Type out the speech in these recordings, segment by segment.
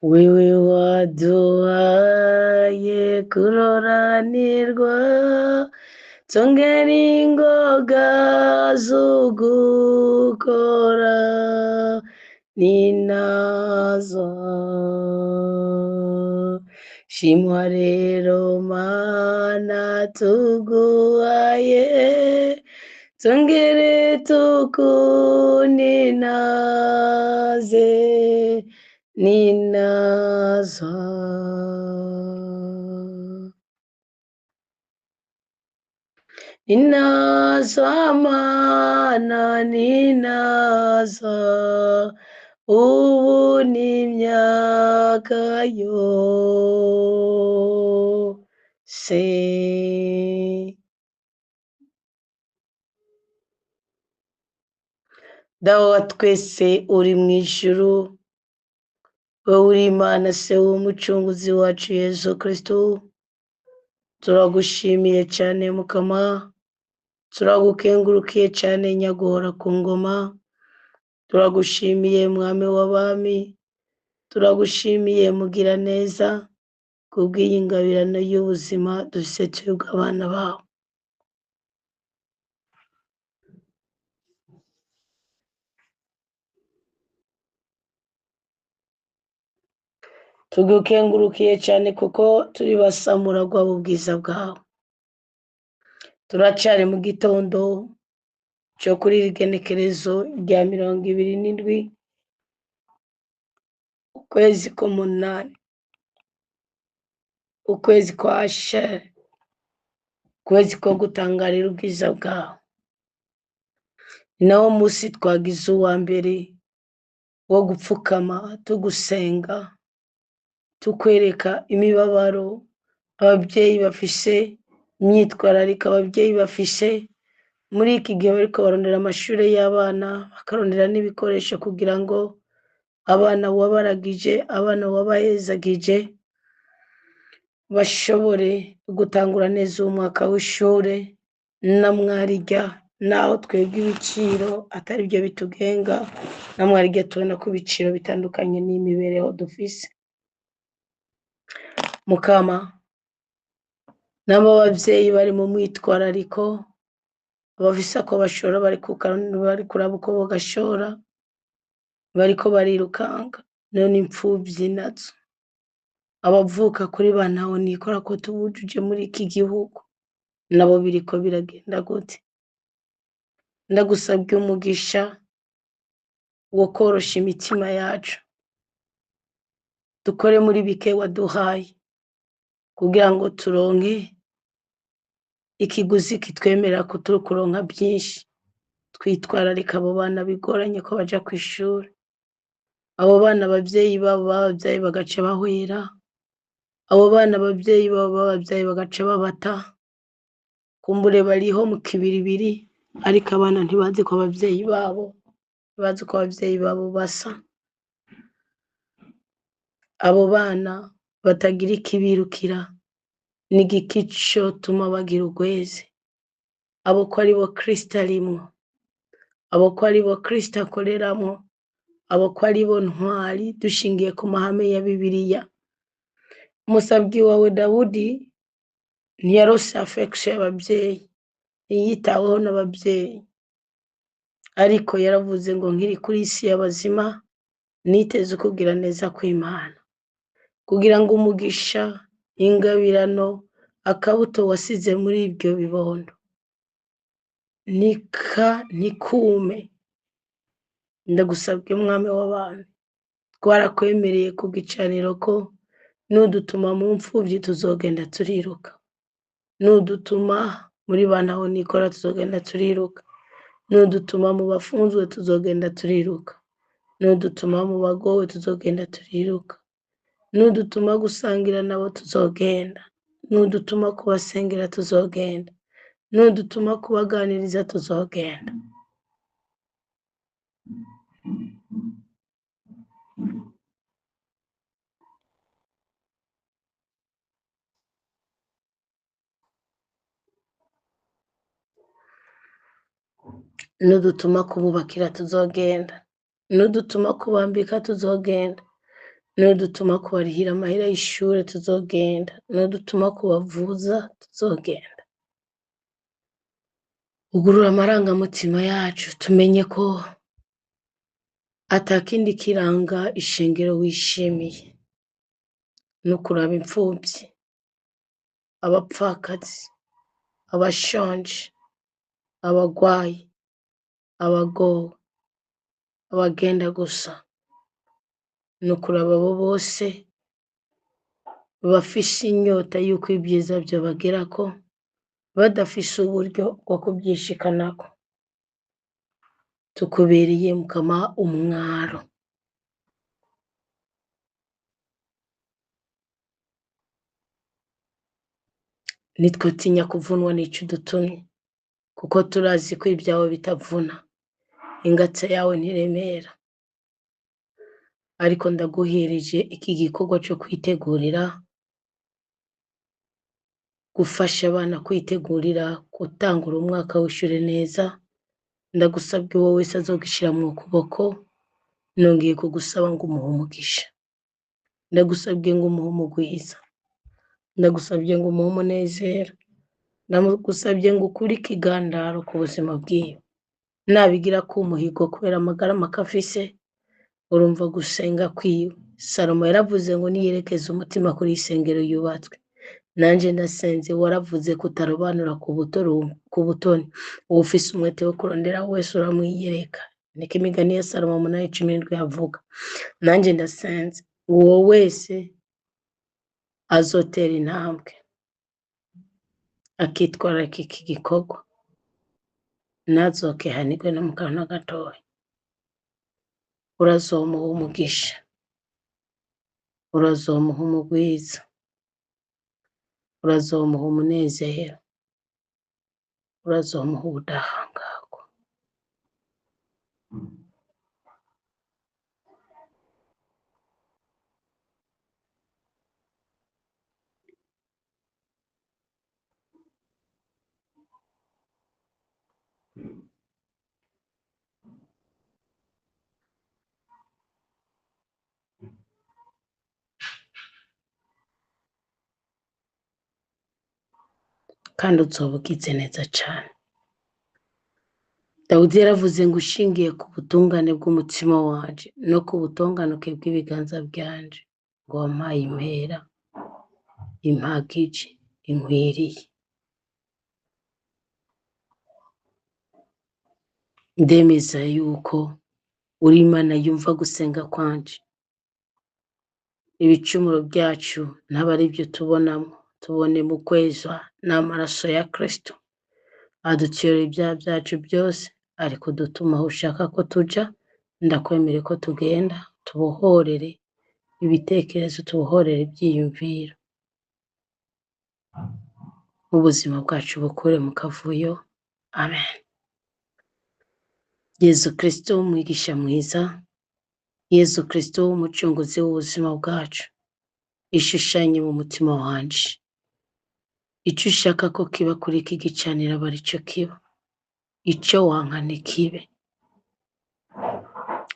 Wewe waduhaye kuroranirwa, tongera ingoga z'ugukora ninazo. Shimwa rero Mana tuguhaye, tongere tukuninaze ninazo. Ninazo Mana ninazo, ubu n'imyaka yose. Dawe wa twese uri mu ijuru, wowe uri Imana se w'umucunguzi wacu Yesu Kristo, turagushimiye cyane Mukama, turagukengurukiye cyane Nyaguhora ku ngoma, turagushimiye Mwami w'abami, turagushimiye Mugiraneza kubw'iyi ngabirano y'ubuzima dufise twebwe abana bawe. Tugukengurukiye cyane kuko turi basamuragwa b'ubwiza bwawe. Turacyari mu gitondo cyo kuri iri genekerezo rya 27 ukwezi k'umunani, ukwezi kwa Asheri, ukwezi ko gutangarira ubwiza bwawe. Ni nawo munsi twagize uwa mbere wo gupfukama tugusenga, tukwereka imibabaro ababyeyi bafise, imyitwarariko ababyeyi bafise muri iki gihe bariko barondera amashure y'abana, bakarondera n'ibikoresho kugira ngo abana wabaragije, abana wabahezagije bashobore gutangura neza umwaka w'ishure. Na mwarirya naho twebwe ibiciro atari byo bitugenga, na mwarirya tubona ko ibiciro bitandukanye n'imibereho dufise. Mukama, nabo abavyeyi bari mu mwitwarariko, abafise ako bashora bari kuraba uko bogashora, bariko barirukanga, none impfuvyi nazo, abavuka kuri ba ntahonikora ko tubujuje muri iki gihugu, nabo biriko biragenda gute? Ndagusabye umugisha wo korosha imitima yacu, dukore muri bike waduhaye kugira ngo turonke ikiguzi kitwemerera kuronka byinshi. Twitwararika abo bana bigoranye ko baja kw'ishuri, abo bana abavyeyi babo babavyaye bagaca bahwera, abo bana abavyeyi babo babavyaye bagaca babata, kumbure bariho mu kibiribiri, ariko abana ntibazi ko abavyeyi babo, ntibazi ko abavyeyi babo basa. Abo bana batagira ikibirukira n'igiki cotuma bagira urweze? Abo ko aribo Kristo arimwo, abo ko aribo Kristo akoreramwo, abo ko aribo ntwari dushingiye ku mahame ya Bibiliya. Umusabyi wawe Dawudi ntiyarose affection y'abavyeyi, ntiyitaweho n'abavyeyi, ariko yaravuze ngo nkiri kuri isi y'abazima niteze ukugira neza kw'Imana, kugira ngo umugisha, ingabirano, akabuto wasize muri ibyo bibondo ntikume. Ndagusabye Mwami w'abantu, twarakwemereye ku gicaniro ko nudutuma mu mfuvyi tuzogenda turiruka, nudutuma muri ba ntahonikora tuzogenda turiruka, nudutuma mu bafunzwe tuzogenda turiruka, nudutuma mu bagowe tuzogenda turiruka, nudutuma gusangira nabo tuzogenda, nudutuma kubasengera tuzogenda, nudutuma kubaganiriza tuzogenda. Nudutuma kububakira tuzogenda, nudutuma kubambika tuzogenda, Nudutuma kubarihira amahera y'ishure tuzogenda, nudutuma kubavuza tuzogenda. Ugurura amarangamutima yacu tumenye ko atakindi kiranga ishengero wishimiye no kuraba imfuvyi, abapfakazi, abashonje, abagwayi, abagowe, abagenda gusa, no kuraba abo bose bafise inyota y'uko ibyiza vyobagerako badafise uburyo bwo kuvyishikanako. Tukubereye Mukama umwaro. Nitwotinya kuvunwa n'ico udutumye, kuko turazi ko ibyawe bitavuna, ingatse yawe ntiremera. Ariko ndaguhereje iki gikorwa co kwitegurira gufasha abana kwitegurira gutangura umwaka w'ishure neza. Ndagusabye uwo wese azogishiramwo ukuboko, nongeye kugusaba ngo umuhe umugisha. Ndagusabye ngo umuhe umugwiza, ndagusabye ngo umuhe umunezero, ndagusabye ngo ukure ikigandaro ku buzima bwiwe. Nabigira ko umuhigo kubera amagara make afise, urumva gusenga kwiwe. Salomo yaravuze ngo niyerekeze umutima kuri iyi sengero yubatswe. Nanje ndasenze, waravuze ko utarobanura ku butoni, uwufise umwete wo kurondera wese uramwiyereka. Niko imigani ya Salomo 8:17 yavuga. Nanje ndasenze uwo wese azotera intambwe akitwararika iki gikorwa, ntazokehanirwe no mu kantu na gatoya. Urazomuha umugisha, urazomuha umugwiza, urazomuha umunezero, urazomuha ubudahangarwa. Kandi uzoba ugize neza cane. Dawidi yaravuze ngo ushingiye ku butungane bw'umutima wanje no ku butunganuke bw'ibiganza byanje, ngo wampaye impera impagije inkwiriye. Ndemeza yuko uri Imana yumva gusenga kwanje. Ibicumuro byacu ntaba ari byo tubonamo, tubone mu kwezwa n'amaraso ya Kristo aducira ibyaha byacu byose, ariko dutuma aho ushaka ko tuja. Ndakwemere ko tugenda, tubohorere ibitekerezo, tubohorere ibyiyumviro, ubuzima bwacu bukure mu kavuyo. Amen. Yezu Kristo umwigisha mwiza, Yezu Kristo umucunguzi w'ubuzima bwacu, ishushanye mu mutima wanje. Ico ushaka ko kiba kuri iki gicaniro aba arico kiba, ico wanka ntikibe.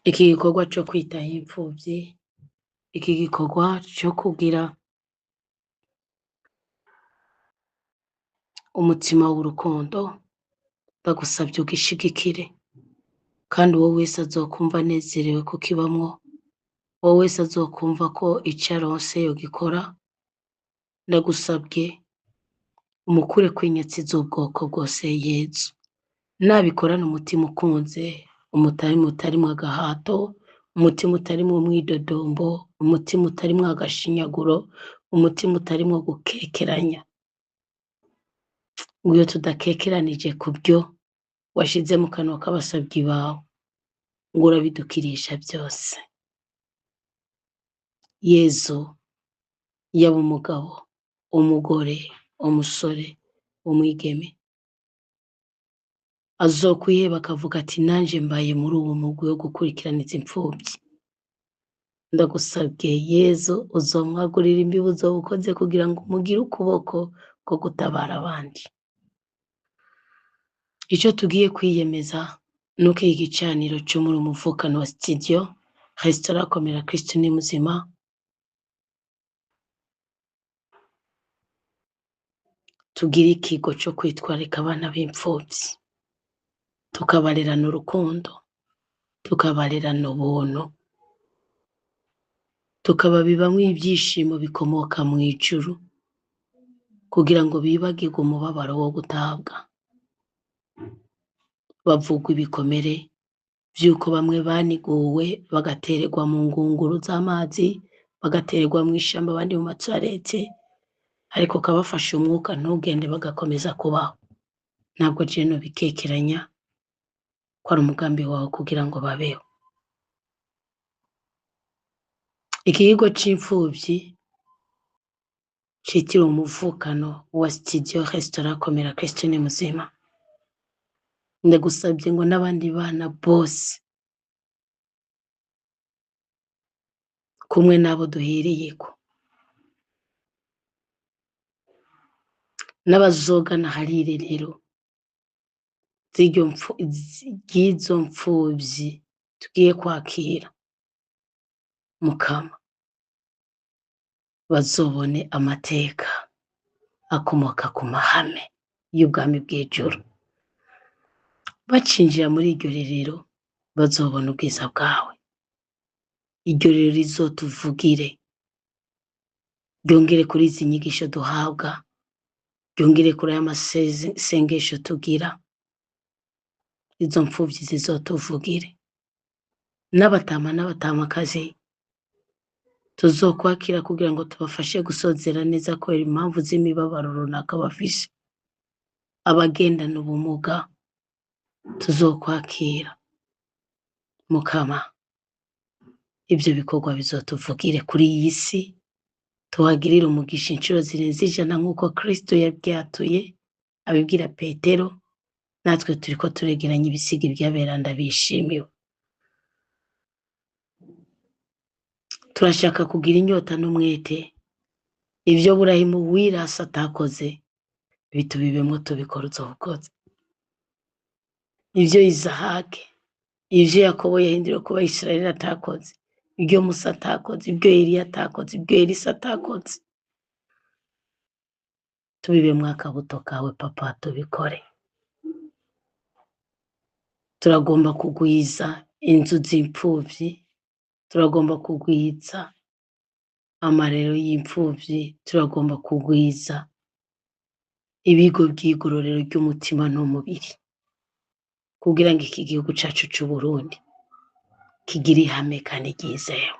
Iki gikorwa co kwitaho imfuvyi, iki gikorwa co kugira umutima w'urukundo, ndagusavye ugishigikire, kandi uwo wese azokumva anezerewe kukibamwo, uwo wese azokumva ko ico aronse yogikora, ndagusabye umukure kw'inyatsi z'ubwoko bwose Yezu. Nabikorana umutima ukunze, umutima utarimwo agahato, umutima utarimwo umwidodombo, umutima utarimwo agashinyaguro, umutima utarimwo gukekeranya. Iyo tudakekeranije ku byo washize mu kanwa k'abasabyi bawe, ngo urabidukirisha byose. Yezu yaba umugabo, umugore, umusore, umwigeme, azokwiheba akavuga ati nanje mbaye muri uwo mugwi wo gukurikirana izi mfuvyi. Ndagusabye Yezu, uzomwagurira imbibi uzoba ukoze kugira ngo umugire ukuboko ko gutabara abandi. Ico tugiye kwiyemeza nuko iki gicaniro co muri umuvukano wa studio Restaurant Komera Kristo ni muzima Tugire ikigo co kwitwararika abana b'imfuvyi, tukabarerana urukundo, tukabarerana ubuntu, tukababibamwo ivyishimo bikomoka mw'ijuru, kugira ngo bibagirwe umubabaro wo gutabwa, bavugwe ibikomere vy'uko bamwe baniguwe bagatererwa mu ngunguru z'amazi, bagatererwa mw'ishamba, abandi mu matuwarete, ariko ukabafasha umwuka ntugende, bagakomeza kubaho. Ntabwo jewe nobikekeranya ko ari umugambi wawe kugira ngo babeho. Ikigo c'imfuvyi citiriwe umuvukano wa Studio Restaurant Komera Kristo ni muzima, ndagusabye ngo n'abandi bana bose kumwe n'abo duhereyeko n'abazogana hari irerero ry'izo mfuvyi tugiye kwakira, Mukama bazobone amateka akomoka ku mahame y'ubwami bw'ijuru. Bacinjira muri iryo rerero bazobona ubwiza bwawe. Iryo rerero rizotuvugire, ryongere kuri izi nyigisho duhabwa, ryongere kuri aya masengesho tugira. Izo mfuvyi zizotuvugire, n'abatama n'abatamakazi tuzokwakira kugira ngo tubafashe gusozera neza kubera impamvu z'imibabaro runaka bafise. Abagendana ubumuga tuzokwakira. Mukama, ivyo bikorwa bizotuvugire kuri iyi si, tuhagirire umugisha inshuro zirenze 100 nk'uko Kristo yavyatuye abibwira Petero. Natwe turiko turegeranya ibisigi vy'aberanda bishimiwe. Turashaka kugira inyota n'umwete, ivyo Burahimu wirasi atakoze bitubibemwo tubikora uzobukoze. Ivyo Isahake, ivyo Yakobo yahinduriwe kuba Isirayeli atakoze, ivyo Musa atakoze, ivyo Eliya atakoze, ivyo Elisa atakoze, tubibemwo akabuto kawe papa, tubikore. Turagomba kugwiza inzu z'imfuvyi, turagomba kugwiza amarero y'imfuvyi, turagomba kugwiza ibigo vy'igororero ry'umutima n'umubiri, kugira ngo iki gihugu cacu c'Uburundi kigire ihame kandi ryizewe.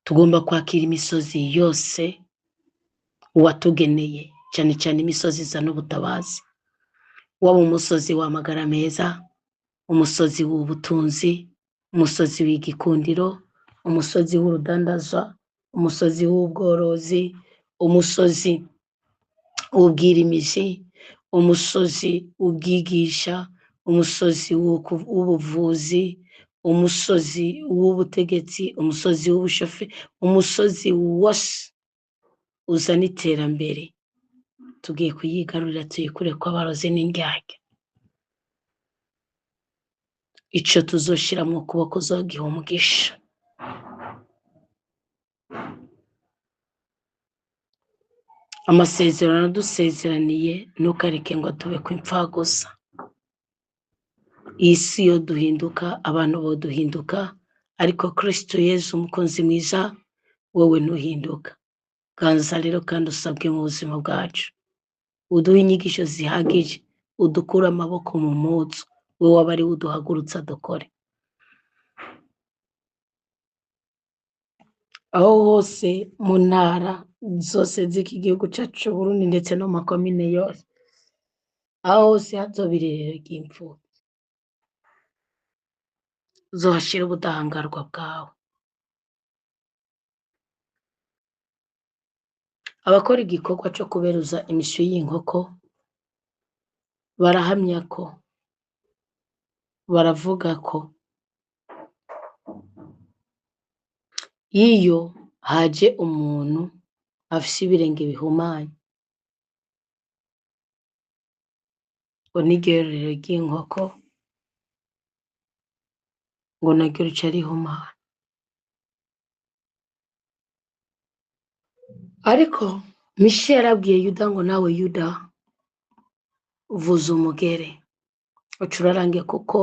Tugomba kwakira imisozi yose uwatugeneye, cane cane imisozi izana ubutabazi, waba umusozi w'amagara meza, umusozi w'ubutunzi, umusozi w'igikundiro, umusozi w'urudandazwa, umusozi w'ubworozi, umusozi w'ubwirimizi, umusozi w'ubwigisha, umusozi w'ubuvuzi, umusozi w'ubutegetsi, umusozi w'ubushofe, umusozi wose uzana iterambere. Tugiye kuyigarurira, tuyikure ko abarozi n'indyarya. Ico tuzoshiramwo ukuboko uzogiha umugisha. Amasezerano dusezeraniye ntukareke ngo tube kw'imfagusa. Iyi si yo duhinduka, abantu bo duhinduka, ariko Kristo Yezu umukunzi mwiza, wowe ntuhinduka. Ganza rero kandi usabwe mu buzima bwacu, uduhe inyigisho zihagije, udukure amaboko mu mpuzu, wowe abe ari we uduhagurutsa dukore. Aho hose mu ntara zose z'iki gihugu cacu c'Uburundi ndetse no mu makomine yose, aho hose hazoba irerero ry'imfuvyi, uzohashira ubudahangarwa bwawe. Abakora igikorwa co kuberuza imiswi y'inkoko barahamya ko, baravuga ko iyo haje umuntu afise ibirenge bihumanye, ngo n'iryo rerero ry'inkoko ngo naryo rica rihumana. Ariko Misha yarabwiye Yuda ngo nawe Yuda vuza umugere ucurarange kuko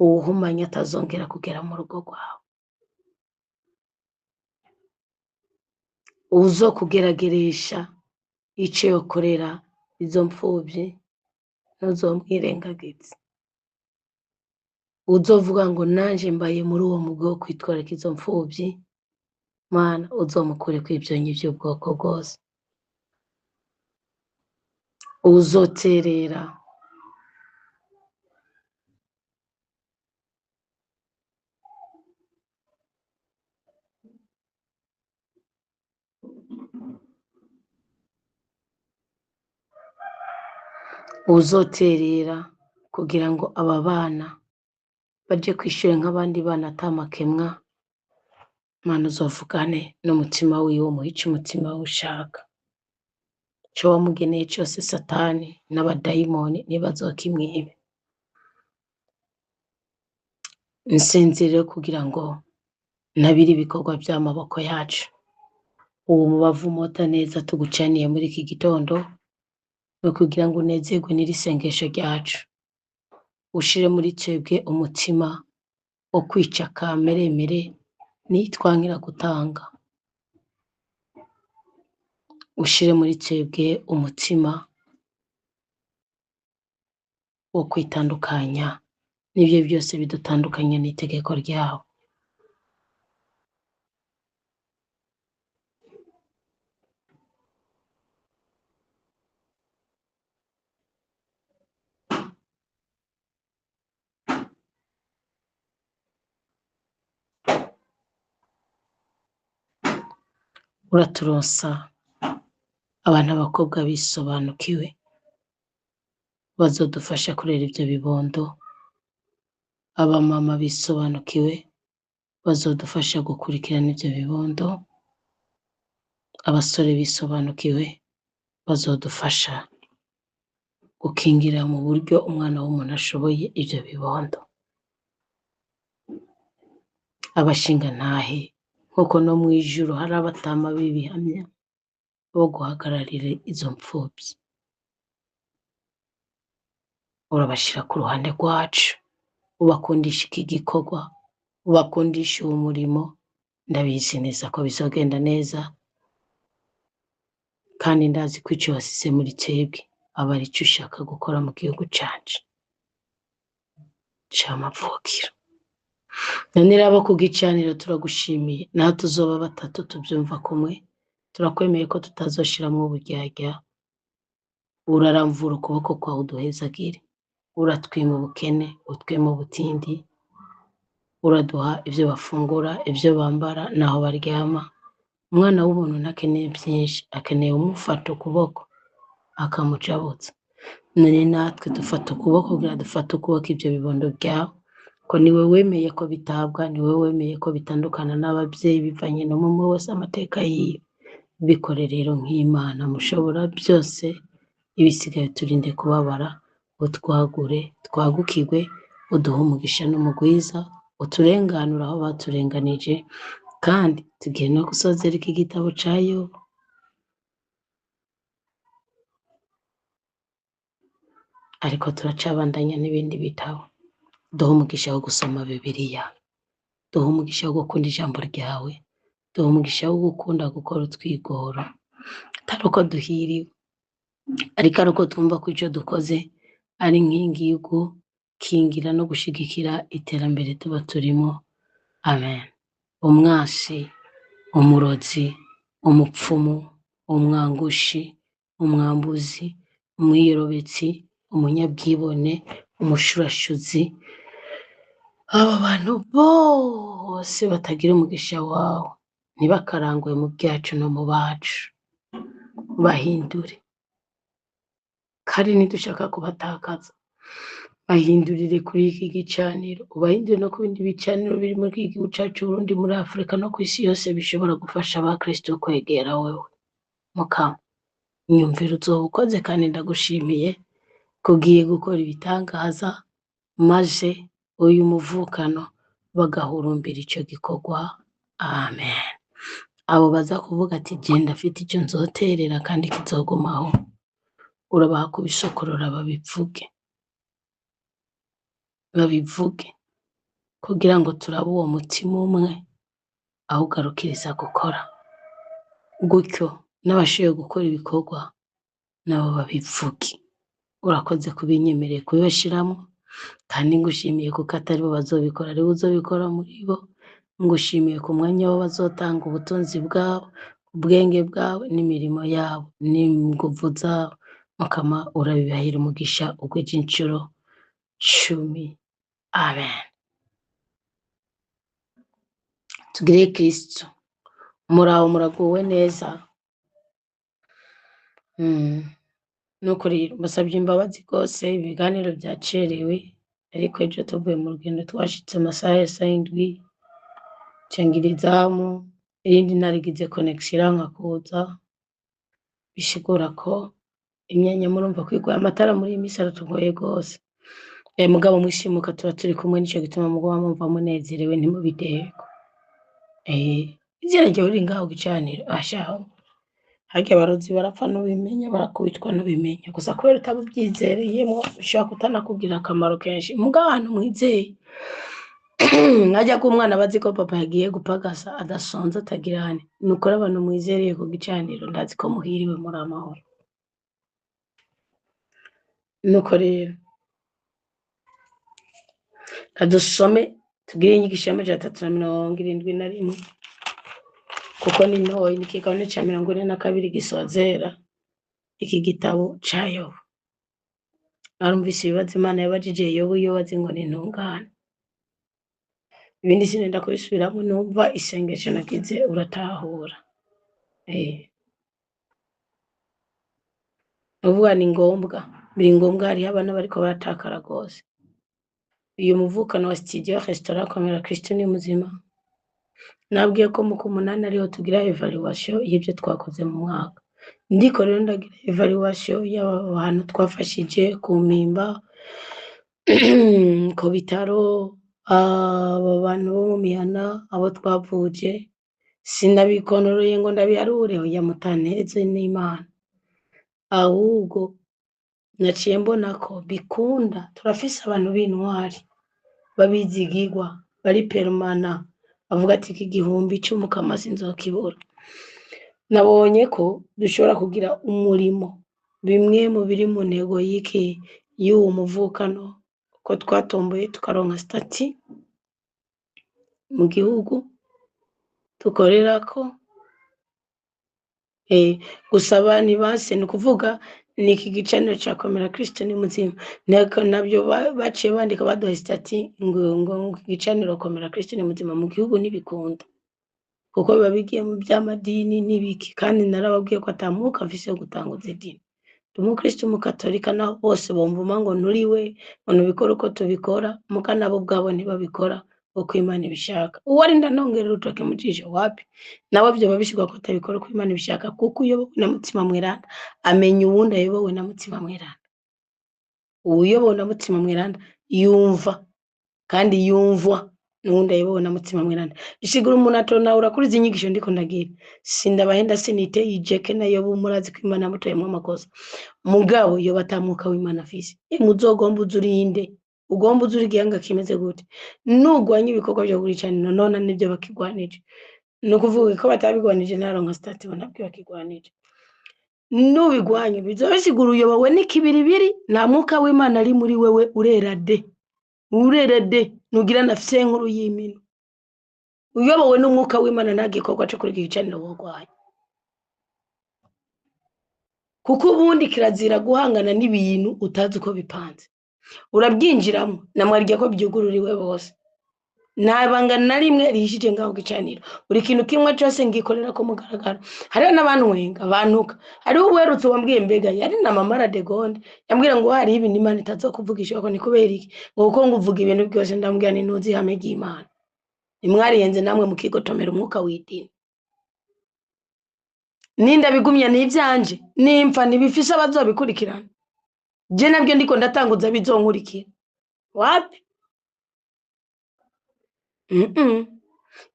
uwuhumanya atazongera kugera mu rugo rwawe. Uzokugerageresha ico yokorera izo mpfuvyi ntuzomwirengagize. Uzovuga ngo nanje mbaye muri uwo mugwi wo kwitwararika izo mpfuvyi, Mana uzomukureko ivyonyi vy'ubwoko bwose. Uzoterera uzoterera kugira ngo aba bana baje kw'ishure nk'abandi bana atamakemwa, Mana uzovugane n'umutima wiwe umuhe ico umutima we ushaka. Ico wamugeneye cose Satani n'abadayimoni ntibazokimwibe. Nsenze rero kugira ngo ntabire ibikorwa vy'amaboko yacu. Uwo mubavu umota neza tugucaniye muri iki gitondo, ni ukugira ngo unezerwe n'iri sengesho ryacu. Ushire muri twebwe umutima wo kwica kameremere nitwankira gutanga. Ushire muri twebwe umutima wo kwitandukanya n'ivyo byose bidutandukanya n'itegeko ryawe. Uraturonsa abana b'abakobwa bisobanukiwe bazodufasha kurera ivyo bibondo, abamama bisobanukiwe bazodufasha gukurikirana ivyo bibondo, abasore bisobanukiwe bazodufasha gukingira mu buryo umwana w'umuntu ashoboye ivyo bibondo. Abashingantahe nkuko no mw'ijuru hari abatama b'ibihamya bo guhagararira izo mpfuvyi, urabashira ku ruhande rwacu, ubakundisha iki gikorwa, ubakundisha uwo murimo. Ndabizi neza ko bizogenda neza, kandi ndazi ko ico wasize muri twebwe aba arico ushaka gukora mu gihugu canje c'amavukiro. None rero ku gicaniro turagushimiye, naho tuzoba batatu tuvyumva kumwe, turakwemeye ko tutazoshiramwo uburyarya. Uraramvura ukuboko kwawe uduhezagire, uratwima ubukene, utwima ubutindi, uraduha ivyo bafungura, ivyo bambara n'aho baryama. Umwana w'umuntu ntakeneye vyinshi, akeneye umufata ukuboko akamucabutsa. None natwe dufata ukuboko kugira dufate ukuboko ivyo bibondo vyawe, ko niwe wemeye ko bitabwa, niwe wemeye ko bitandukana n'abavyeyi bivanye n'umwe wese amateka yiwe. Bikore rero nk'Imana mushobora byose, ibisigaye turinde kubabara, utwagure, twagukirwe, uduhe umugisha n'umugwiza, uturenganure aho baturenganije, kandi tugiye no gusozera iki gitabo ca Yobu. Ariko turacabandanya n'ibindi bitabo. Duhe umugisha wo gusoma Bibiliya, duhe umugisha wo gukunda ijambo ryawe, duhe umugisha wo gukunda gukora utwigoro, atari uko duhiriwe, ariko ari uko twumva ko ico dukoze ari inkingi yo gukingira no gushigikira iterambere tuba turimo. Amen. Umwasi, umurozi, umupfumu, umwangushi, umwambuzi, umwiyorobetsi, umunyabwibone, umushurashuzi, aba bantu bose batagira umugisha wawe ntibakarangwe mu byacu no mu bacu, bahindure. Kandi ntidushaka kubatakaza, bahindurire kuri iki gicaniro, ubahindure no ku bindi bicaniro biri muri iki gihugu cacu Burundi, muri Afrika no kw'isi yose bishobora gufasha abakristo kwegera wewe. Mukama, nyumvira uzoba ukoze, kandi ndagushimiye kugiye gukora ibitangaza, maze uyu muvukano bagahurumbira ico gikorwa. Amen. Abo baza kuvuga ati genda afite icyo nzoterera kandi kizogumaho, urabaha kubisokorora babivuge, babivuge kugira ngo turabe uwo mutima umwe aho ugarukiriza gukora, gutyo n'abashoboye gukora ibikorwa nabo babivuge. Urakoze kubinyemereye kubibashiramo, kandi ngushimiye kuko atari bo bazobikora, ari bo uzobikora muri bo. Ngushimiye ku mwanya wo bazotanga ubutunzi bwabo, ubwenge bwabo n'imirimo yabo n'inguvu zabo. Mukama urabibahira umugisha ugwije incuro 10. Amen. Tugire Kristo. Muraho, muraguwe neza. Nukuri mbasabye imbabazi rwose, ibiganiro byacerewe, ariko ejo tuvuye mu rugendo twashitse amasaha ya saa 7, cengira izamu, irindi narigize connection iranka kuza, bisigura ko imyanya murumva kwigwa amatara muri iyi minsi aratugoye rwose. Mugabo mwishimuka tuba turi kumwe, nico gituma muguma mwumva munezerewe ntimubideheko. Izina ryawe riri ngaho gicaniro, ashaho. Harya abarozi barapfa ntubimenya, barakubitwa ntubimenya, gusa kubera utaba ubyizereyemo bishobora kutanakubwira akamaro kenshi. Mugabo ahantu mwizeye nkajya ko umwana aba azi ko papa yagiye gupagasa adasonza atagirane, nukuri abantu mwizereye ku gicaniro ndazi ko muhiriwe muri amahoro. Nuko rero kadusome tugire inyigisho ya 371, kuko ni ntoyi, ni ikigabane ca 42 gisozera iki gitabo ca Yobu. Arumvise ibibazo Imana yabajije Yobu, iyo azi ngo ni intungane. Ibindi sinenda kubisubiramo, numva isengesho nagize uratahura. Uvuga ni ngombwa, biri ngombwa, hariho abana bariko baratakara rwose. Uyu muvukano wa studio restaurant Komera Kristo ni muzima. Nabwiye ko mu kumunani ariho tugira evaluation y'ibyo twakoze mu mwaka. Ndiko rero ndagira evaluation y'aba bantu twafashije ku mpimba, ku bitaro, aba bantu bo mu mihana, abo twavuje. Sinabikonoroye ngo ndabiharure, oya mutantereze n'Imana. Ahubwo naciye mbona ko bikunda, turafise abantu b'intwari babizigirwa bari permanent, bavuga ati iki gihumbi c'umukama sinzokibura. Nabonye ko dushobora kugira umurimo, bimwe mu biri mu ntego y'iki y'uwo muvukano, ko twatomboye tukaronka statut mu gihugu dukorerako. Gusaba ntibase, ni ukuvuga ni iki gicaniro ca Komera Kristo ni muzima. Nabyo baciye bandika baduha statut ngo igicaniro Komera Kristo ni muzima mu gihugu ntibikunda, kuko biba bigiye mu by'amadini n'ibiki, kandi narababwiye ko ata mwuka mfise wo gutanguza idini. Ndi umukristo w'umukatolika, naho bose bomvuma ngo nturiwe, ngo ntubikore uko tubikora, muga nabo ubwabo ntibabikora uko Imana ibishaka. Uwo ari ndanongera urutoke mu jisho wapi, nawe vyoba bishigwa ko atabikora uko Imana ibishaka, kuko uyobowe na Mutima Mweranda amenya uwundi ayobowe na Mutima Mweranda. Uwuyobowe na Mutima Mweranda yumva kandi yumvwa n'uwundi ayobowe na Mutima Mweranda. Bisigura umuntu atonahura kuri izi nyigisho ndiko ndagira. Sindabahenda, siniteye ijeke na Yobu, murazi ko Imana yamutoyemwo amakosa. Mugabo yoba ata mwuka w'Imana afise. Emwe uzogomba uze urinde, ugomba uze uri igihanga kimeze gute? Nugwanya ibikorwa vyo kuricanira none nivyo bakigwanije. Ni ukuvuga ko batabigwanije ntaronka statut nabwo bakigwanije. Nubigwanya bizoba bisigura uyobowe n'ikibiribiri, nta mwuka w'Imana ari muri wewe, urera de. Urera de, nugira na fse nkuru y'imino. Uyobowe n'umwuka w'Imana nta gikorwa co kuri iki gicaniro wogwanya. Kuko ubundi kirazira guhangana n'ibintu utazi uko bipanze. Urabyinjiramo, namwarya ko byugururiwe bose. Nta banga na rimwe rihishije ngaho gicaniro. Buri kintu kimwe cyose ngikorera ko mugaragaro. Hariho n'abantu wenga bantuka. Hariho uwerutse wambwiye mbega yari na mama Radegonde, yambwira ngo hari ibintu Imana itazokuvugisha ko ni kubera iki? Ngo kuko ngo uvuga ibintu byose, ndambwira nti ntuzi ihame ry'Imana. Nimwariyenze namwe mukigotomera umwuka w'idini. Ninda bigumya ni ivyanje, nimfa ntibifise abazobikurikirana. Je nabyo ndiko ndatanguza bizonkurikira. Wapi?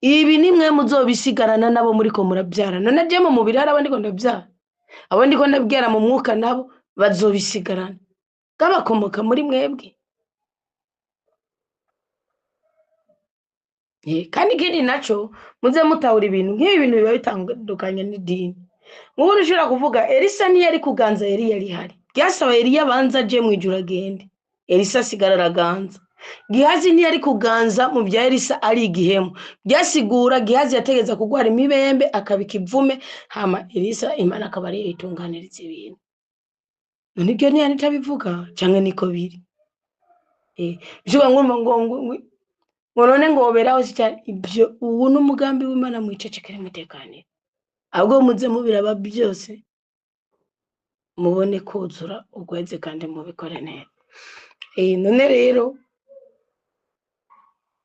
Ibi ni mwe muzobisigarana nabo muriko murabyara. None je mu mubiri hari abo ndiko ndabyara, abo ndiko ndabyara mu mwuka nabo bazobisigarana, kabakomoka muri mwebwe. Kandi ikindi naco muze mutahura ibintu nk'ibi bintu biba bitandukanye n'idini. Nk'ubu ushobora kuvuga Elisa ntiyari kuganza, Eliya yari hari, byasaba Eliya abanza aje mu ijuru agende, Elisa asigara araganza. Gihazi ntiyari kuganza mu bya Elisa ari igihemu, byasigura Gihazi yategeza kugwara imibembe akaba ikivume, hama Elisa Imana akaba ariyo itunganiriza ibintu. None ibyo ntiyari itabivuga canke niko biri? Bishuka ngo ngo ngo ngo none ngo woberaho si cyane ibyo. Ubu n'umugambi w'Imana, mwicecekere mutekanire, ahubwo muze mubiraba byose mubone kuzura ugweze kandi mubikore neza. None rero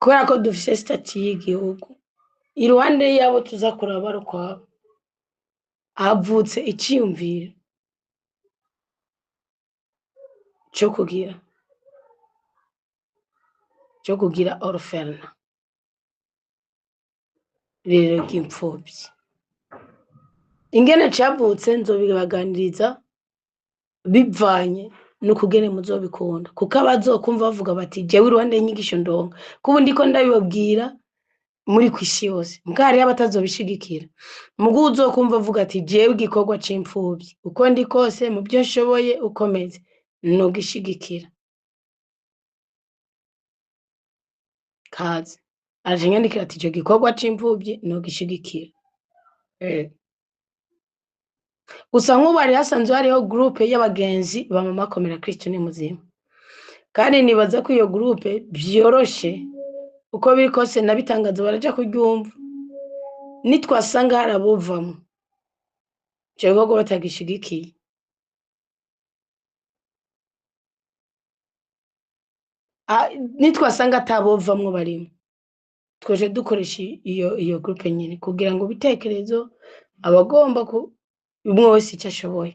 kubera ko dufise sitati y'igihugu iruhande yabo tuza kuraba ari ukwabo, havutse iciyumviro cyo kugira orphelinat, irerero ry'imfuvyi. Ingene cavutse nzobibaganiriza bivanye n'ukugene muzobikunda, kuko abazokumva bavuga bati jewe iruhande y'inyigisho ndonka, kubu ndiko ndabibabwira muri kw'isi yose, mbwa hariho abatazobishigikira. Mugu uzokumva avuga ati jewe igikorwa c'imfuvyi uko ndi kose mu byo nshoboye ukomeze nogishigikira, kaze aje nyandikira ati ico gikorwa c'imfuvyi nogishigikira. Gusa nk'ubu hari hasanzwe hariho groupe y'abagenzi ba mama Komera Kristo ni muzima, kandi nibaza ko iyo groupe vyoroshe uko biri kose nabitangazo baraja kuryumva. Nitwasanga hari abovamwo ico gikorwa batagishigikiye, nitwasanga atabovamwo barimo, twoje dukoresha iyo groupe nyene kugira ngo ibitekerezo abagomba ku umwe wese icyo ashoboye.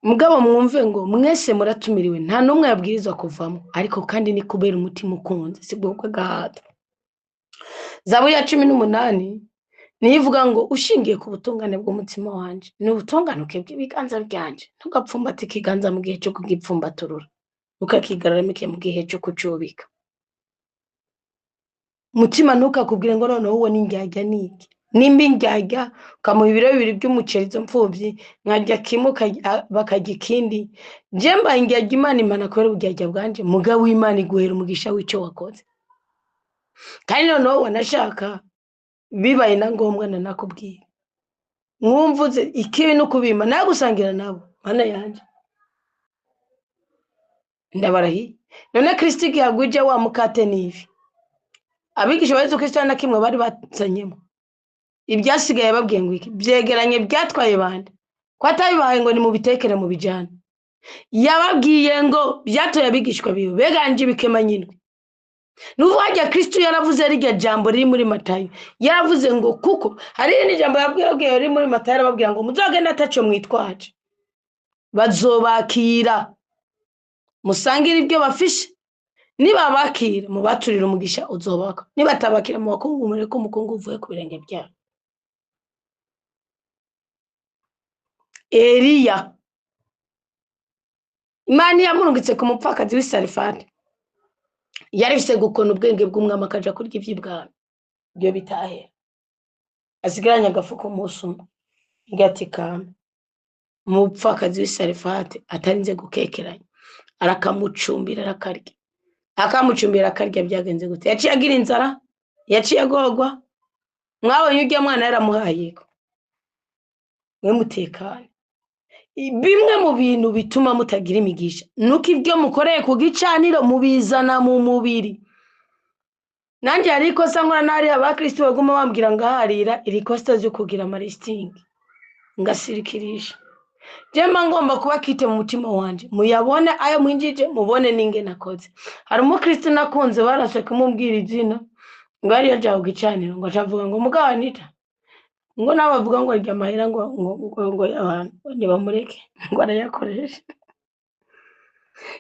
Mugabo mwumve ngo mwese muratumiriwe, nta n'umwe yabwirizwa kuvamo, ariko kandi ni kubera umutima ukunze, si bwo bw'agahato. Zaburi ya 18 niyo ivuga ngo ushingiye ku butungane bw'umutima wanje ni ubutunganuke bw'ibiganza byanje, ntugapfumbate ikiganza mu gihe cyo kugipfumbaturura, ukakigaramike mu gihe cyo kucubika. Mutima ntukakubwire ngo noneho uwo ni indyarya niki. Nimba indyarya ukamuha ibiro bibiri by'umuceri izo mfuvyi nkarya kimwe bakarya ikindi, je mbaye indyarya Imana imana kubera uburyarya bwanje, mugabo w'Imana iguhera umugisha w'ico wakoze. Kandi noneho wanashaka bibaye na ngombwa nanakubwira, mwumvuze ikibi no kubima nagusangira nabo, mana yanje ndabarahiye. None Kristo igihe agwije wa mukate n'ifi, abigisha ba Yesu Kristo na kimwe bari bazanyemo, ibyasigaye babwiye ngo iki byegeranye byatwaye bande, ko atabibahaye ngo nimubitekere mu bijana, yababwiye ngo byatoye abigishwa biwe beganje ibikema nyine. Nubu hajya Kristo yaravuze rirya jambo riri muri Matayo, yaravuze ngo kuko hari irindi jambo yabwiye riri muri Matayo, arababwira ngo muzogende ataco mwitwaje, bazobakira musangire ibyo bafishe, nibabakira mubaturire umugisha uzobaka, nibatabakira mubakungumure ko umukungu uvuye ku birenge byabo. Eliya Imana yamurungitse ku mupfakazi w'i Sarefati, yari afise gukona ubwenge bw'umwami akaja kurya ivy'ibwami ibyo bitahera, asigaranye agafuko umunsi umwe, ati kame umupfakazi w'i Sarefati atarinze gukekeranya, arakamucumbira arakarya, akamucumbira akarya. Byagenze gute? Yaciye agira inzara, yaciye agorwa. Mwabonye urya mwana yaramuhaye ko mwe mutekane. Bimwe mu bintu bituma mutagira imigisha nuko ibyo mukoreye ku gicaniro mubizana mu mubiri. Nanjye hari ikosa nkora nari abakristo baguma bambwira ngaharira iri kosa ryo kugira amalistingi ngasirikirisha. Je mba ngomba kuba kite mu mutima wanje, muyabone ayo mwinjije, mubone ninge nakoze. Hari umukristo nakunze barashe kumubwira izina ngo ariyo jaho gicaniro, ngo acavuga ngo mugabo Anita, ngo nabavuga ngo arya amahera ngo ngo ngo ngo abantu ntibamureke ngo arayakoresha.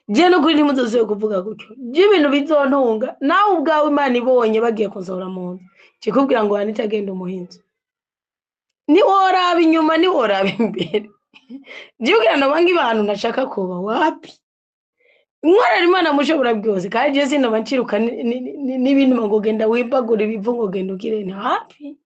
Je n'ukuri ntimuzosubire kuvuga gutyo. Je ibintu bizontunga nawe ubwawe, Imana ibonye bagiye kunsohora mu nzu, kikubwira ngo wanite agenda umuhinzi, niworaba inyuma, niworaba imbere. Jewe noba ngiba ahantu ntashaka kuba, wapi. Nkorera Imana mushobora byose, kandi je sinoba nciruka n'ibintu ngo genda wimbagura ibivu, ngo genda ugire nti wapi.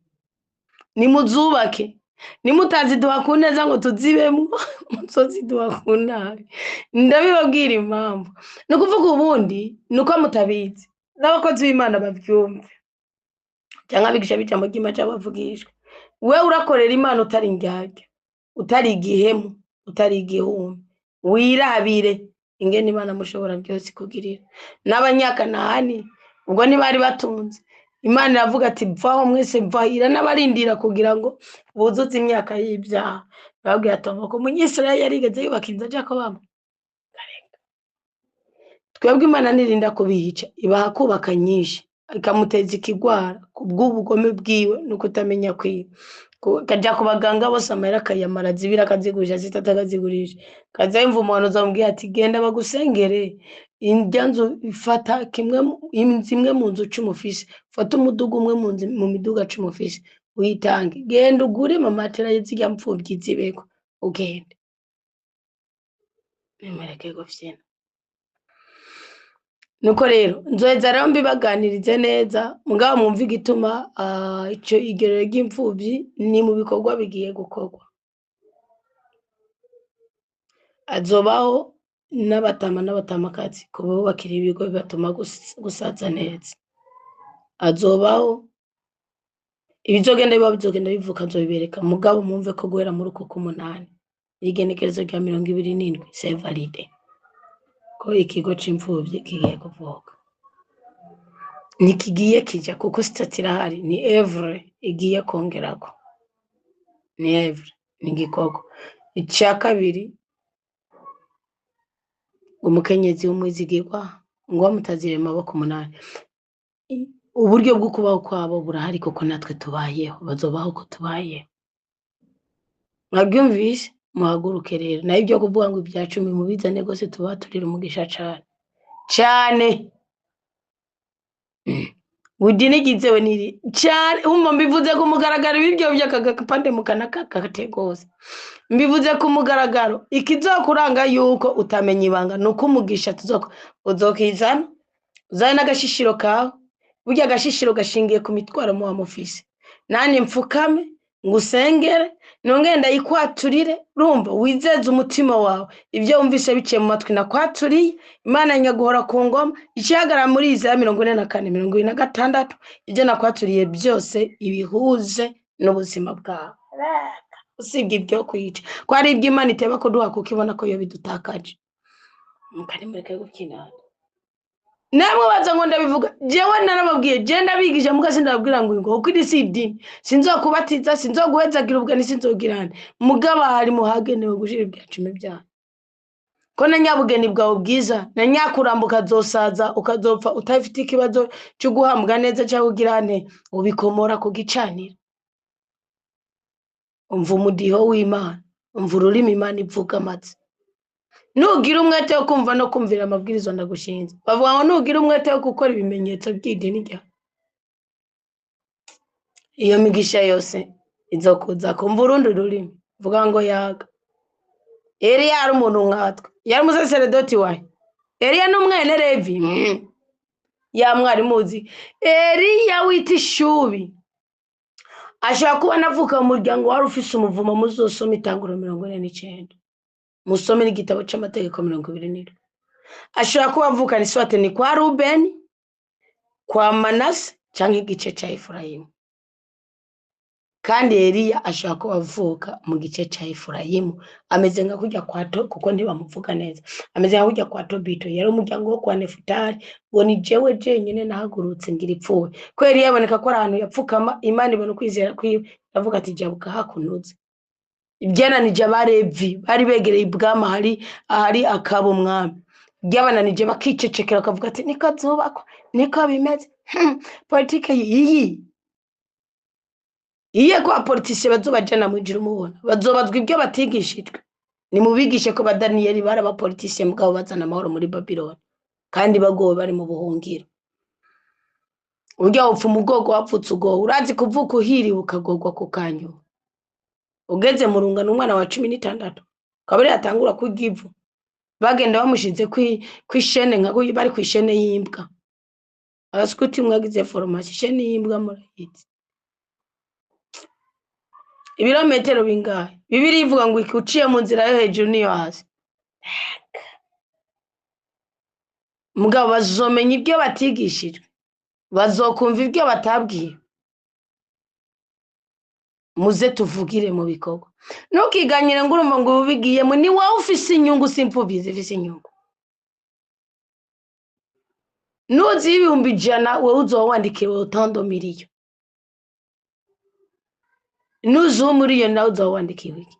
Nimuzubake, nimutaziduha ku neza ngo tuzibemwo, muzoziduha ku nabi. Ndabibabwira impamvu. Ni ukuvuga ubundi ni uko mutabizi, n'abakozi b'Imana bavyumve, canke abigisha b'ijambo ry'Imana canke abavugishwa. Wewe urakorera Imana utari indyarya, utari igihemu, utari igihumbi, wirabire ingene Imana mushobora byose ikugirira. N'abanyakanahani ubwo ntibari batunze, Imana iravuga ati vaho mwese, vaho, iranabarindira kugira ngo buzuze imyaka y'ibyaha. Bababwira ati ko umunyisirayeli yarigeze yubaka inzu aja kubamo? Twebwe Imana nirinda kubica, ibaha kubaka nyinshi, ikamuteza ikigwara kubw'ubugome bwiwe no kutamenya kwiwe. Kaja ku baganga bose, amahera akayamara, zibiri akazigurisha, zitatu akazigurisha. Kaza yumva umuhanuzi amubwiye ati genda bagusengere, irya nzu ifata kimwe inzu imwe mu nzu 10 ufise, fata umuduga umwe mu nzu mu miduga 10 ufise uyitange, genda ugure mamatera zirya mpfuvyi zibeko, ugende nimureke gufyina. Nuko rero nzoheza rero mbibaganirize neza, mugabo mwumve igituma ico igerero ry'imfuvyi ni mu bikorwa bigiye gukorwa. Azobaho n'abatama n'abatamakazi kububakira ibigo bibatuma gusaza neza. Azobaho ibizogenda biba bizogenda bivuka, nzobibereka. Mugabo mwumve ko guhera muri uku k'umunani, igenekerezo rya 27, c'est validé ko ikigo c'imfuvyi kigiye kuvuka. Ntikigiye kija kuko statut irahari, ni œuvre igiye kongerako, ni œuvre, ni igikorwa. Ica kabiri, umukenyezi w'umwizigirwa ngo bamutazire amaboko 8. Uburyo bwo kubaho kwabo burahari kuko natwe tubayeho, bazobaho ko tubayeho. Mwabyumvise? Muhaguruke rero. Nayo ibyo kuvuga ngo ibya 10 mubizane rwose, tubaturire umugisha cane cane. Idini ryizewe niri cane. Umva, mbivuze ku mugaragaro, ibiryo by'akagapande mukanakakate rwose, mbivuze ku mugaragaro. Ikizokuranga yuko utamenya ibanga ni uko umugisha tuzoko uzokizana, uzane n'agashishiro kawe. Burya agashishiro gashingiye ku mitwaro muba mufise. Nanjye mfukame ngusengere, nongere ndayikwaturire. Urumva, wizeze umutima wawe ibyo wumvise biciye mu matwi nakwaturiye. Imana nyaguhora ku ngoma ikihagarara muri Izaya 44 26, ibyo nakwaturiye byose ibihuze n'ubuzima bwawe, usibye ibyo kwica ko ari ibyo Imana iteba kuduha kuko ibona ko iyo bidutakaje. Mukari mureke gukina. Namwe baza ngo ndabivuga, jewe narababwiye, je ndabigisha, muga sindababwira ngo kuko iri si idini, sinzokubatiza, sinzoguhezagira ubugeni, sinzogirana. Mugabo hari muhagenewe gushira ibya 10 byanyu, ko na nyabugeni bwawe bwiza na nyakuramba ukazosaza ukazopfa utafite ikibazo cyo guhambwa neza cyangwa kugira nte, ubikomora ku gicaniro. Umva umudiho w'Imana, umva ururimi Imana ivuga amaze. Nugira umwete wo kumva no kumvira amabwiriza ndagushinze, bavuga ngo nugira umwete wo gukora ibimenyetso by'idini ryawe, iyo migisha yose izokuza. Kumva urundi rurimi vuga ngo yaga. Eliya yari umuntu nkatwe, yari umusaseredoti wawe. Eliya ni umwene Levi. Ya mwari muzi Eliya wita ishubi, ashobora kuba anavuka mu muryango wari ufise umuvumo. Muzosoma Itanguro 49, musome n'igitabo c'amategeko 27. Ashobora kuba avukana iswate ni kwa Rubeni, kwa Manase canke igice ca Efurayimu. Kandi Eliya ashobora kuba avuka mu gice ca Efurayimu, ameze nka kurya kwa to, kuko ntibamuvuga neza, ameze nka kurya kwa Tobito, yari umuryango wo kwa Nefutali, ngo ni jewe jenyine nahagurutse ngira ipfuwe. Ko Eliya yaboneka ko ari ahantu yapfukama, Imana ibona ukwizera kwiwe, iravuga ati jabuka hakunuze. Ibyananije Abarevi bari begereye ibwami ahari akaba umwami, byabananije bakicecekera, bakavuga ati niko zubakwa, niko bimeze. Politike iyi iye ko abapolitisiye bazobajana mwijuru, mubona bazobazwa ibyo batigishijwe. Nimubigishe ko ba Daniyeli bari abapolitisiye mugabo bazana amahoro muri Babiloni, kandi bagowe bari mu buhungiro. Urya wopfa umugogo wapfutse ugowe, urazi kuvuka uhiriwe ukagorwa ku kanyuma. Ugeze mu rungano umwana wa 16 kabiri atangura kurya ivu, bagenda bamushize kw'ishene nka bari kw'ishene y'imbwa. Abaskuti mwagize formation, ishene y'imbwa murayizi. Ibirometero bingahe? Bibiliya ivuga ngo uciye mu nzira yo hejuru niyo hasi. Mugabo bazomenya ibyo batigishijwe, bazokumva ibyo batabwiwe. Muze tuvugire mu bikorwa. Ntukiganyire ngo urumva ngo ubigiyemo, ni wowe ufise inyungu, si imfuvyi zifise inyungu. Nuzi 100,000 wewe uzoba wandikiwe utando miliyo. Nuzi umuriyoni nawe uzoba wandikiwe iki?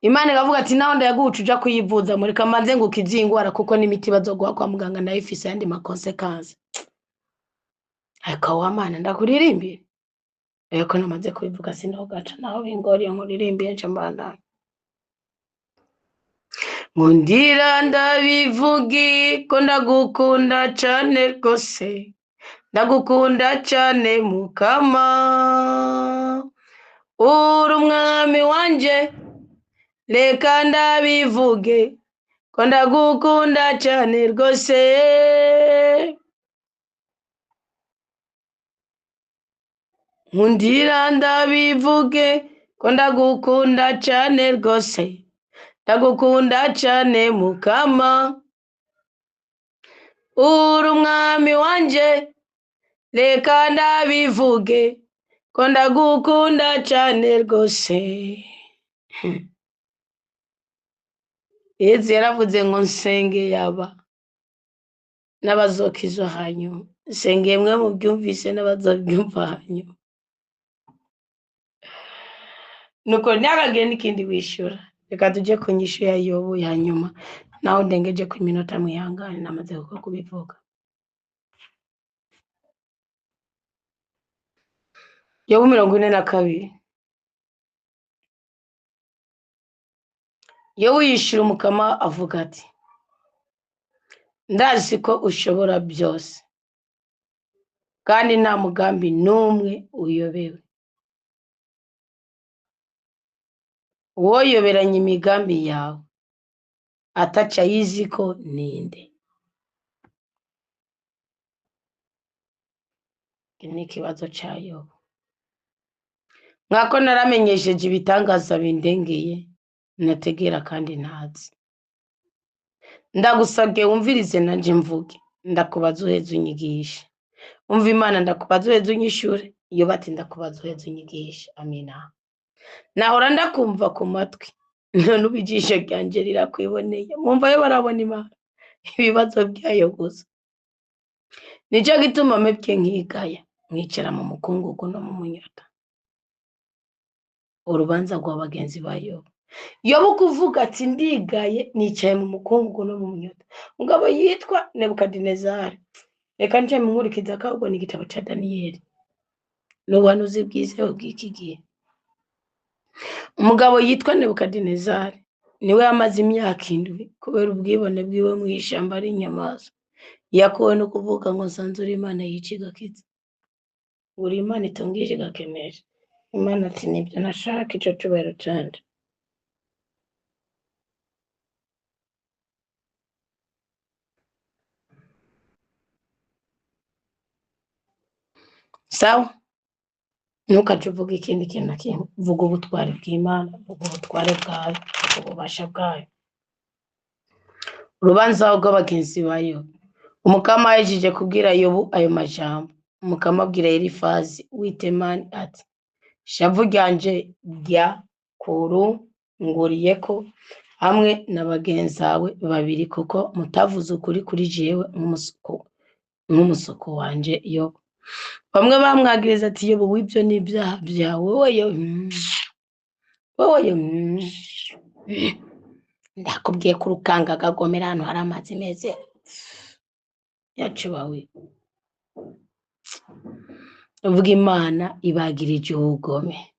Imana ikavuga ati naho ndayaguca uja kuyivuza, mureka mbanze ngukize iyi ngwara kuko n'imiti bazoguha kwa muganga nayo ifise ayandi ma consequences. Ariko wa Mana ndakuririmbira. Ariko namaze kubivuga sinogaca naho bingoriye nkuririmbiye nca mbandanya. Nkundira ndabivugi ko ndagukunda cane rwose, ndagukunda cane Mukama, uri umwami wanje, reka ndabivuge ko ndagukunda cane rwose. Nkundira ndabivuge ko ndagukunda cane rwose, ndagukunda cane Mukama, uri umwami wanje, reka ndabivuge ko ndagukunda cane rwose. Yezu yaravuze ngo nsenge yaba n'abazokizwa hanyuma, nsengeye mwe mubyumvise n'abazobyumva hanyuma. Nuko ntihakagire n'ikindi wishyura. Reka tujye ku nyishu ya Yobu ya nyuma, naho ndengeje ku minota mwihangane namaze kuko kubivuga. Yobu 42. Yobu yishyura Umukama avuga ati ndazi ko ushobora byose, kandi nta mugambi n'umwe uyobewe. Uwoyoberanya imigambi yawe ataca ayizi ko ninde? Iki ni ikibazo ca Yobu. Nkako naramenyesheje ibitangaza bindengeye, nategera kandi ntazi. Ndagusabye wumvirize nanje mvuge, ndakubaza uheze unyigishe. Umva Imana, ndakubaza uheze unyishure. Yobu ati ndakubaza uheze unyigishe. Amina. Nahora ndakumva ku matwi, none ubu ijisho ryanje rirakwiboneye. Mwumva yo barabona Imana ibibazo byayo gusa. Nico gituma mpebye nkigaya, nkicara mu mukungugu no mu munyota. Urubanza rwa bagenzi ba Yobu. Yobu kuvuga ati ndigaye, nicaye mu mukungugu no mu munyota. Mugabo yitwa Nebukadinezari. Reka nce munkurikiza ahubwo ni igitabo ca Daniyeli. N'ubuhanuzi bwizewe bw'iki gihe. Umugabo yitwa Nebukadinezari niwe yamaze imyaka 7 kubera ubwibone bwiwe mu ishyamba ari inyamaswa. Yakuwe no kuvuga ngo nsanze uri Imana yica igakiza, uri Imana itungije igakenesha. Imana ati nibyo nashaka, ico cubahiro canje. Sawa, ntukaje uvuga ikindi kintu na kimwe, vuga ubutwari bw'Imana, vuga ubutware bwayo, vuga ububasha bwayo. Urubanza rw'abagenzi ba Yobu. Umukama ahejeje kubwira Yobu ayo majambo, Umukama abwira Elifazi w'i Temani ati ishavu ryanje ryakurunguriyeko hamwe na bagenzawe babiri, kuko mutavuze ukuri kuri jewe nk'umusuku wanje Yobu. Bamwe bamwagiriza ati Yobu w'ibyo ni ibyaha byawe, wowe yo, ndakubwiye ko urukanga kagomera ahantu hari amazi meza yacubawe. Uvuga Imana ibagirije ubugome.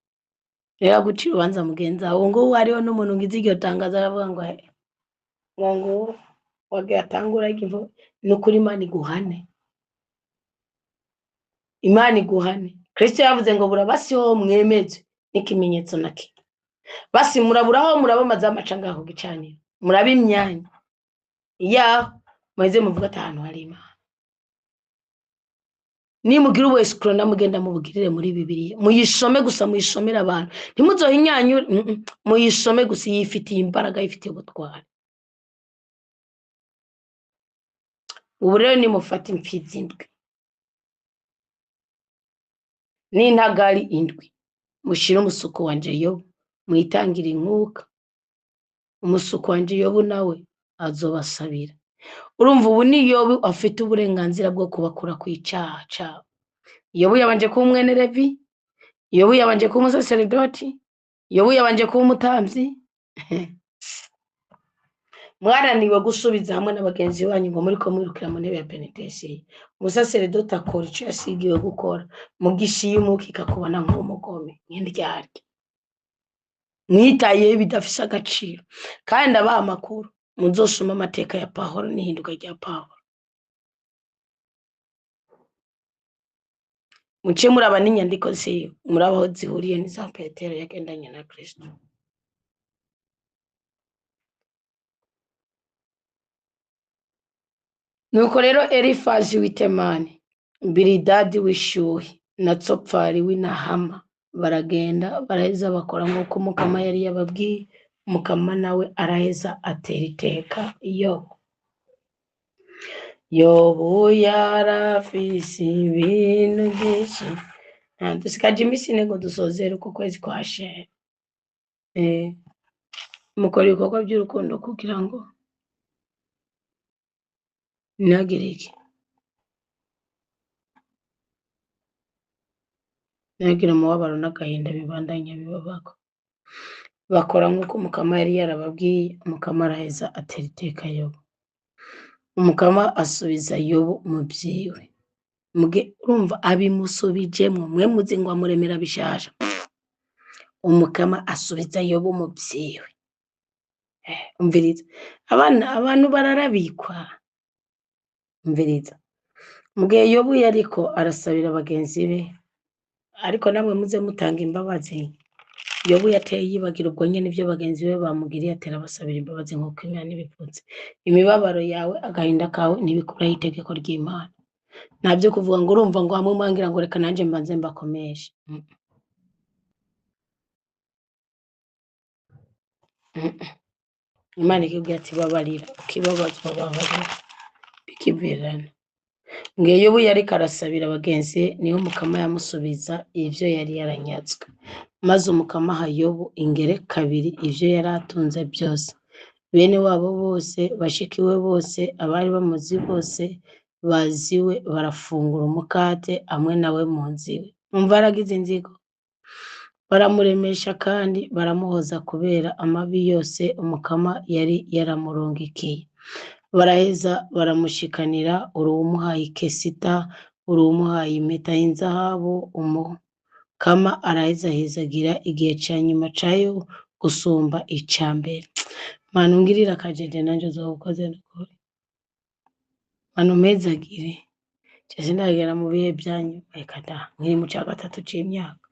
Rero guca urubanza mugenzi wawe ngo uwo hariho n'umuntu ngize iryo tangazo aravuga ngo ngo ngo wagiye atangura ni ukuri Imana iguhane, Imana iguhane. Kristo yavuze ngo burabasi ho mwemeze n'ikimenyetso na kimwe, basi muraburaho murabamaze amaca ngaho gicaniro, muraba imyanya yaho muheze muvuga ati ahantu hari Imana. Nimugira ubu escroc namugenda mubugirire muri Bibiliya, muyisome gusa, muyisomere abantu, ntimuzohinyanyure, muyisome gusa, yifitiye imbaraga, yifitiye ubutwari. Ubu rero nimufate imfizi indwi n'intagari indwi, mushire umusuku wanje Yobu, mwitangire inkuka, umusuku wanje Yobu nawe azobasabira. Urumva ubu ni Yobu afite uburenganzira bwo kubakura ku icaha cabo. Yobu yabanje kuba umwene Levi, Yobu yabanje kuba umusaseredoti, Yobu yabanje kuba umutamvyi. Mwarananiwe gusubiza hamwe na bagenzi banyu ngo muriko mwirukira mu ntebe ya penitesiye. Umusaseredoti akora ico yasigiwe gukora, mugisha iyo umuka ikakubona nk'umugome, nk'indyarya. Mwitayeho bidafise agaciro. Kandi abaha amakuru, muzosoma amateka ya Pawulo n'ihinduka rya Pawulo. Muce muraba n'inyandiko ziwe, muraba aho zihuriye n'iza Petero yagendanye na Kristo. Nuko rero Elifazi w'i Temani, Bilidadi w'Ishuhi na Tsofari w'i Nahama baragenda baraheza bakora nk'uko Mukama yari yababwiye. Mukama nawe araheza atera iteka Yobu. Yobu yarafise ibintu byinshi. Dusigaje iminsi ine ngo dusozere uku kwezi kwa shere. Mukora ibikorwa by'urukundo kugira ngo ntihagire iki, ntihagire umubabaro n'agahinda bibandanya bibabako. Bakora nk'uko Mukama yari yarababwiye. Mukama araheza atera iteka Yobu. Umukama asubiza Yobu mu vyiwe. Muge urumva abimusubijemwo, mwe muzi ngo amuremera bishasha. Umukama asubiza Yobu mu vyiwe. Umviriza, abana abantu bararabikwa. Umviriza, mugihe Yobu yariko arasabira bagenzi be, ariko namwe muze mutanga imbabazi. Yobu yateye yibagira ubwo nyene ivyo bagenzi be bamugiriye, atera abasabira imbabazi nk'uko Imana ibivuze. Imibabaro yawe, agahinda kawe ntibikuraho itegeko ry'Imana. Ntabyo kuvuga ngo urumva ngo hamwe mwangira ngo reka nanje mbanze mbakomeshe. Imana ikibwira ati babarira, ukibabazwa babarira, bikivirana. Ngiyo Yobu yariko arasabira bagenzi, niho Mukama yamusubiza ivyo yari yaranyatswe. Maze Umukama aha Yobu ingere kabiri ivyo yari atunze byose. Bene wabo bose, bashikiwe bose, abari bamuzi bose baziwe barafungura umukate hamwe nawe mu nzu iwe. Umva aragize inzigo. Baramuremesha kandi baramuhoza kubera amabi yose Umukama yari yaramurungikiye. Baraheza baramushikanira uruwumuhaye ikesita, uruwumuhaye impeta y'inzahabu. Umukama araheza ahezagira igihe ca nyuma cayo gusumba ica mbere. Mana ungirire akajeje nanje uzoba nukuri. Mana umpezagire. Je sindagera mu bihe vyanyu, reka da, nkiri mu ca gatatu c'imyaka.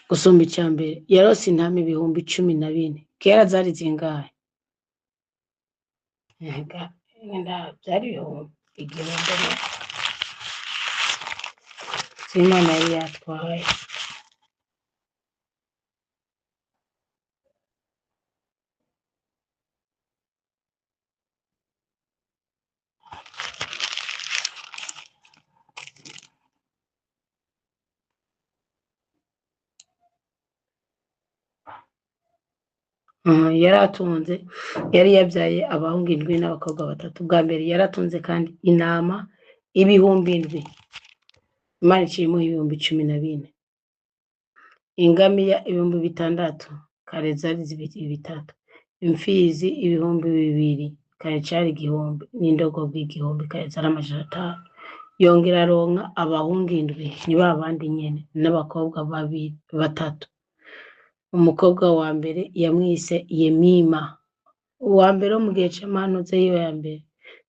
Gusumba ica mbere. Yarose intama 14,000. Kera zari zingahe? Ega, byari 1000. Imana yari yatwaye. Yari atunze, yari yabyaye abahungu 7 n'abakobwa 3. Bwa mbere yaratunze kandi intama 7,000. Imana iciye imuha 14,000. Ingamiya 6,000, kare zari 3,000. Imfizi 2,000, kare cari 1,000, n'indogobwa 1,000, kare zari 500. Yongera aronka abahungu indwi, ni ba bandi nyene, n'abakobwa babiri batatu. Umukobwa wa mbere yamwise Yemima, uwa mbere wo mu gihe c'amanuze yiwe ya mbere,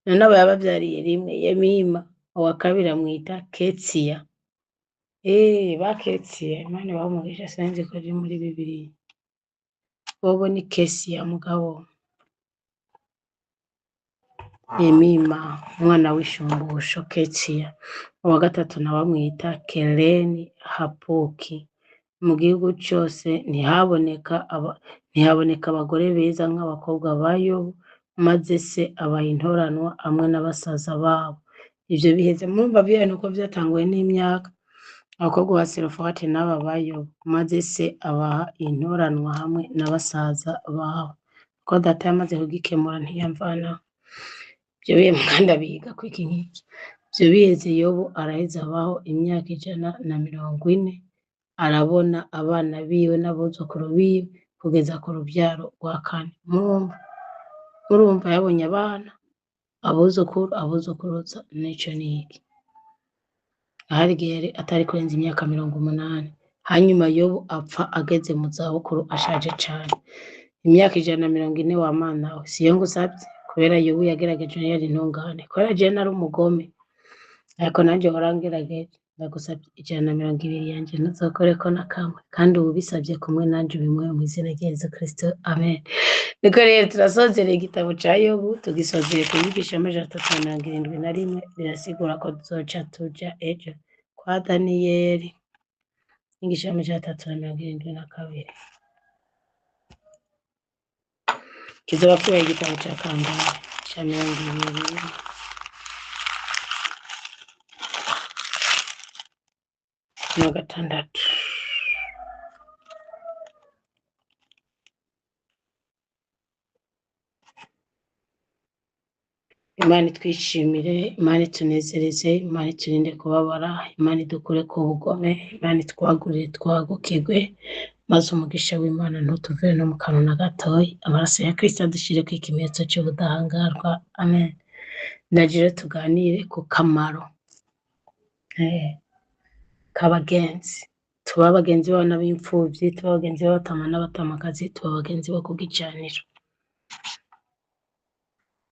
none aba yabavyariye rimwe Yemima. Uwa kabiri amwita Ketsiya. Ba Ketsiya, Imana ibahe umugisha, sinzi ko riri muri Bibiliya. Bobo ni Kesiya mugabo. Yemima, umwana w'ishumbusho Ketsiya. Uwa gatatu nawe amwita Kereni Hapuki. Mu gihugu cose ntihaboneka abagore beza nk'abakobwa ba Yobu, maze se abaha intoranwa hamwe na basaza babo. Ivyo biheze murumva vyera uko vyatanguye n'imyaka. Abakobwa ba Serofati n'aba ba Yobu, maze se abaha intoranwa hamwe na basaza babo. Ko data yamaze kugikemura ntiyamvanaho. Ivyo bihe kandi abiga kwiki nk'ivyo. Ivyo biheze Yobu araheza abaho imyaka 140, arabona abana biwe n'abuzukuru biwe kugeza ku ruvyaro rwa kane. Murumva yabonye abana, abuzukuru, abuzukuruza, n'ico n'iki. Ahari igihe yari atari kurenza imyaka 80. Hanyuma Yobu apfa ageze mu zabukuru ashaje cane. Imyaka 140 wa mana we, siyo ngusavye, kubera Yobu yagerageje yari intungane. Kubera jewe nari umugome, ariko nanje warangerageje. Ndagusavye 120 yanje ntuzokoreko na kamwe, kandi uwubisavye kumwe nanje ubimuhe mu izina rya Yezu Kristo, amen. Niko rero turasozereye igitabo ca Yobu, tugisozereye ku nyigisho y'371, birasigura ko tuzoca tuja ejo kwa Daniyeli, inyigisho y'372. Kizoba kibaye igitabo ca kangahe? Ca 26. Imana itwishimire, Imana itunezereze, Imana iturinde kubabara, Imana idukure ku bugome, Imana itwagurire twagukirwe, maze umugisha w'Imana ntutuvire no mu kanwa na gatoyi. Amaraso ya Kristo adushireko ikimenyetso c'ubudahangarwa. Amen. Ndaje rero tuganire ku kamaro k'abagenzi. Tuba abagenzi b'abana b'imfuvyi, tuba abagenzi b'abatama n'abatamakazi, tuba abagenzi bo ku gicaniro.